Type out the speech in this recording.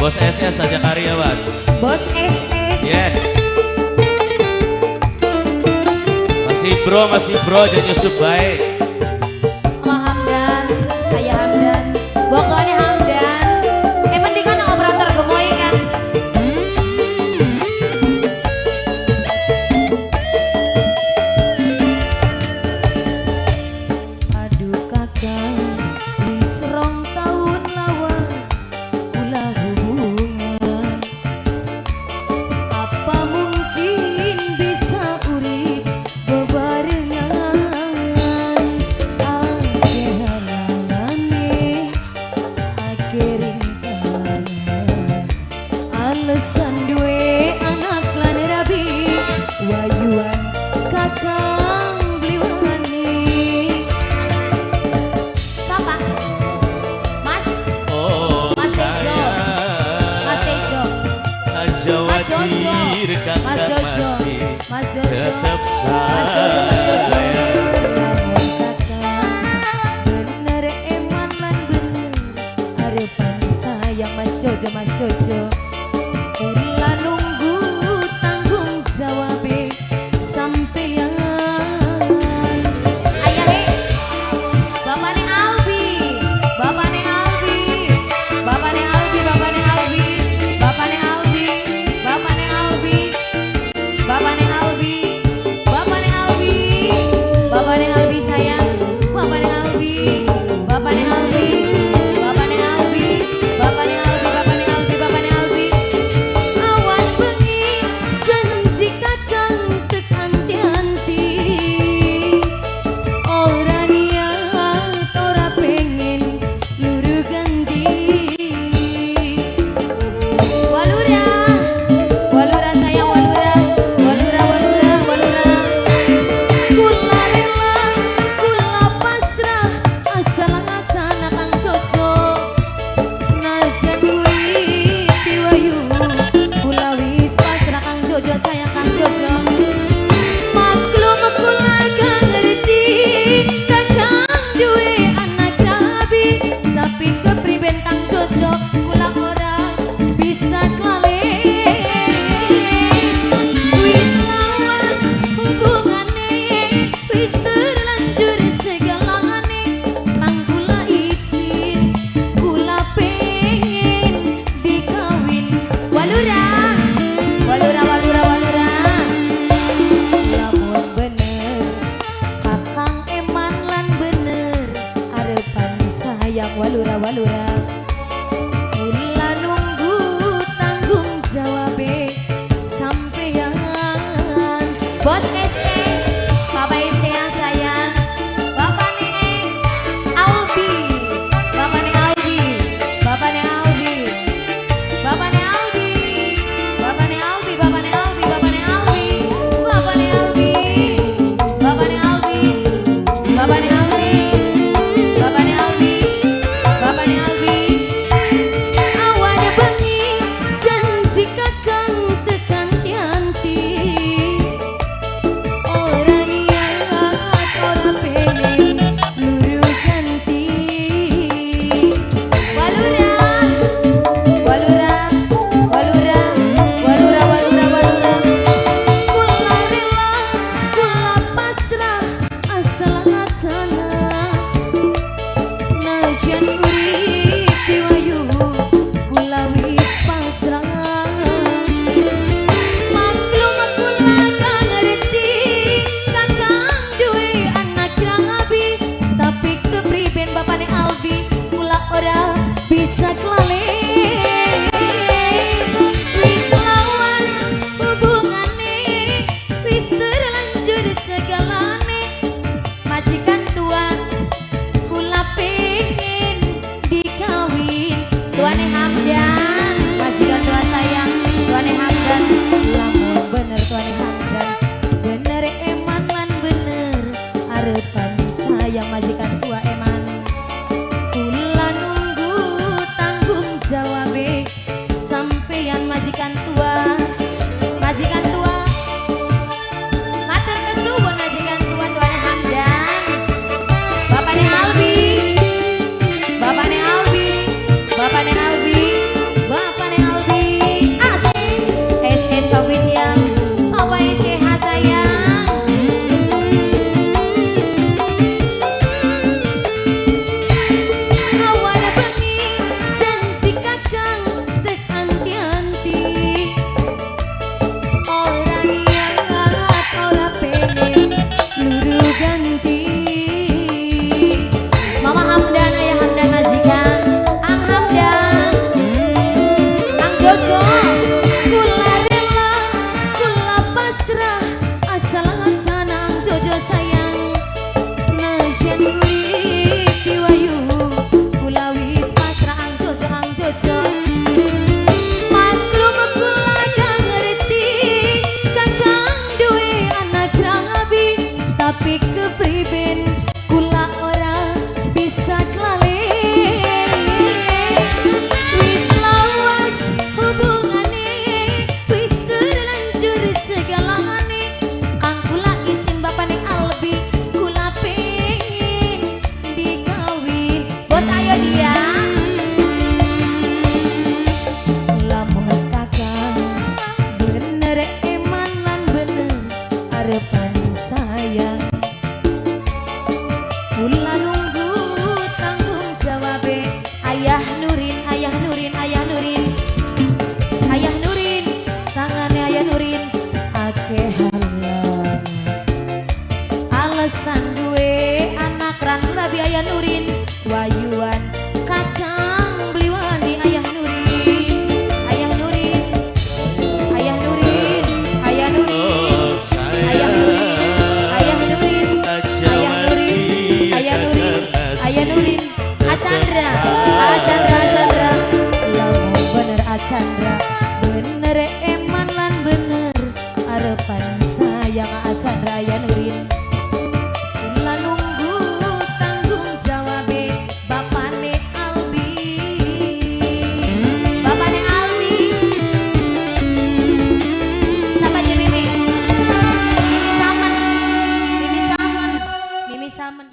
Bos SS aja karya, Mas. Bos SS. Yes. Masih bro, aja nyusup baik. Sama Hamdan, ayah Hamdan. Pokoknya Hamdan. Mending kan operator gemoy kan. Aduh kakak, wis rong tahun lawas kula hubungan. Apa mungkin bisa urip bebarengan? Akeh halangane, akeh rintangan. Alasan duwe anak lan rabi, wayuan kakang beli wani. Siapa? Mas, Oh, Mas Tejo. Mas sayang. Tejo. Aja Mas Jojo. wadir Mas kakak Jojo. masih Mas Jojo. tetap Mas Jojo, Mas Jojo. sayang. Lamun kakak bener eman lan bener arepan sayang Mas Jojo, Mas Jojo. Kula nunggu tanggung jawabe sampeyan. Ayahe, bapane Albi, bapane Albi, bapane Albi, bapane Albi, bapane Albi, bapane Albi, bapane Albi, bapane Albi, bapane Albi sayang, bapane Albi, bapane Albi, bapane Albi, bapane Albi, bapane Albi, bapane Albi. Awan bengi janji kakang tek anti-anti. Ora niat, ora pengen luru ganti. Walura, walura sayang walura, walura walura walura. Kula rela, kula pasrah, asal ngacana Kang Jojo. Najan kuwi diwayu, kula wis pasrah Kang Jojo sayang Kang Jojo. Maklum kula gak ngerti, kakang duwe anak rabi, tapi kepriben Kang Jojo, kula ora bisa klalen. Wis lawas hubungane, wis terlanjur segalane, kang kula isin, kula pengen dikawin. Walura, walura, walura, walura. Lamun bener kakang eman lan bener arepan sayang walura walura. Kula nunggu tanggung jawabe sampeyan. Bos SS.